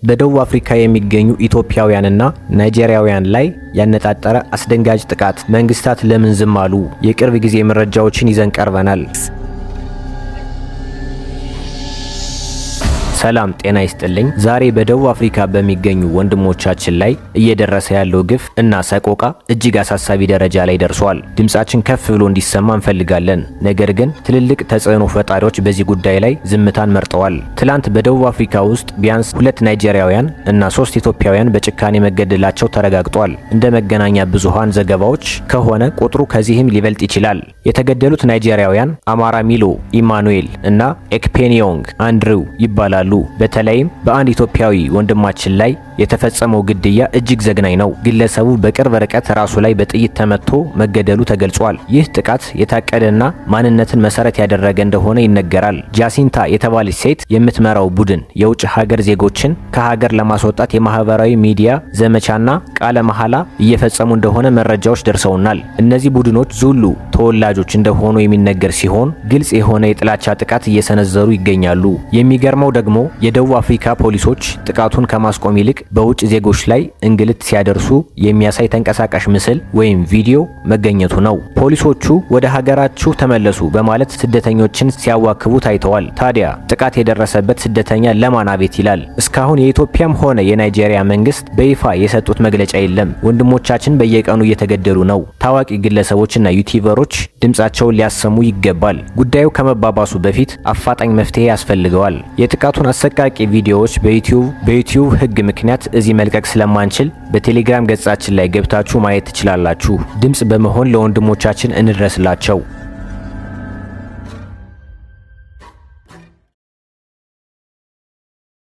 በደቡብ አፍሪካ የሚገኙ ኢትዮጵያውያንና ናይጄሪያውያን ላይ ያነጣጠረ አስደንጋጭ ጥቃት፣ መንግስታት ለምን ዝም አሉ? የቅርብ ጊዜ መረጃዎችን ይዘን ቀርበናል። ሰላም ጤና ይስጥልኝ። ዛሬ በደቡብ አፍሪካ በሚገኙ ወንድሞቻችን ላይ እየደረሰ ያለው ግፍ እና ሰቆቃ እጅግ አሳሳቢ ደረጃ ላይ ደርሷል። ድምጻችን ከፍ ብሎ እንዲሰማ እንፈልጋለን። ነገር ግን ትልልቅ ተጽዕኖ ፈጣሪዎች በዚህ ጉዳይ ላይ ዝምታን መርጠዋል። ትላንት በደቡብ አፍሪካ ውስጥ ቢያንስ 2 ናይጄሪያውያን እና 3 ኢትዮጵያውያን በጭካኔ መገደላቸው ተረጋግጧል። እንደ መገናኛ ብዙሃን ዘገባዎች ከሆነ ቁጥሩ ከዚህም ሊበልጥ ይችላል። የተገደሉት ናይጄሪያውያን አማራ ሚሎ ኢማኑኤል እና ኤክፔኒዮንግ አንድሪው ይባላሉ። በተለይም በአንድ ኢትዮጵያዊ ወንድማችን ላይ የተፈጸመው ግድያ እጅግ ዘግናኝ ነው። ግለሰቡ በቅርብ ርቀት ራሱ ላይ በጥይት ተመቶ መገደሉ ተገልጿል። ይህ ጥቃት የታቀደና ማንነትን መሰረት ያደረገ እንደሆነ ይነገራል። ጃሲንታ የተባለች ሴት የምትመራው ቡድን የውጭ ሀገር ዜጎችን ከሀገር ለማስወጣት የማህበራዊ ሚዲያ ዘመቻና ቃለ መሐላ እየፈጸሙ እንደሆነ መረጃዎች ደርሰውናል። እነዚህ ቡድኖች ዙሉ ተወላጆች እንደሆኑ የሚነገር ሲሆን ግልጽ የሆነ የጥላቻ ጥቃት እየሰነዘሩ ይገኛሉ። የሚገርመው ደግሞ የደቡብ አፍሪካ ፖሊሶች ጥቃቱን ከማስቆም ይልቅ በውጭ ዜጎች ላይ እንግልት ሲያደርሱ የሚያሳይ ተንቀሳቃሽ ምስል ወይም ቪዲዮ መገኘቱ ነው። ፖሊሶቹ ወደ ሀገራችሁ ተመለሱ በማለት ስደተኞችን ሲያዋክቡ ታይተዋል። ታዲያ ጥቃት የደረሰበት ስደተኛ ለማን አቤት ይላል? እስካሁን የኢትዮጵያም ሆነ የናይጄሪያ መንግስት በይፋ የሰጡት መግለጫ የለም። ወንድሞቻችን በየቀኑ እየተገደሉ ነው። ታዋቂ ግለሰቦችና ዩቲዩበሮች ድምጻቸውን ሊያሰሙ ይገባል። ጉዳዩ ከመባባሱ በፊት አፋጣኝ መፍትሄ ያስፈልገዋል። የጥቃቱን አሰቃቂ ቪዲዮዎች በዩቲዩብ ህግ ምክንያት እዚህ መልቀቅ ስለማንችል በቴሌግራም ገጻችን ላይ ገብታችሁ ማየት ትችላላችሁ። ድምጽ በመሆን ለወንድሞቻችን እንድረስላቸው።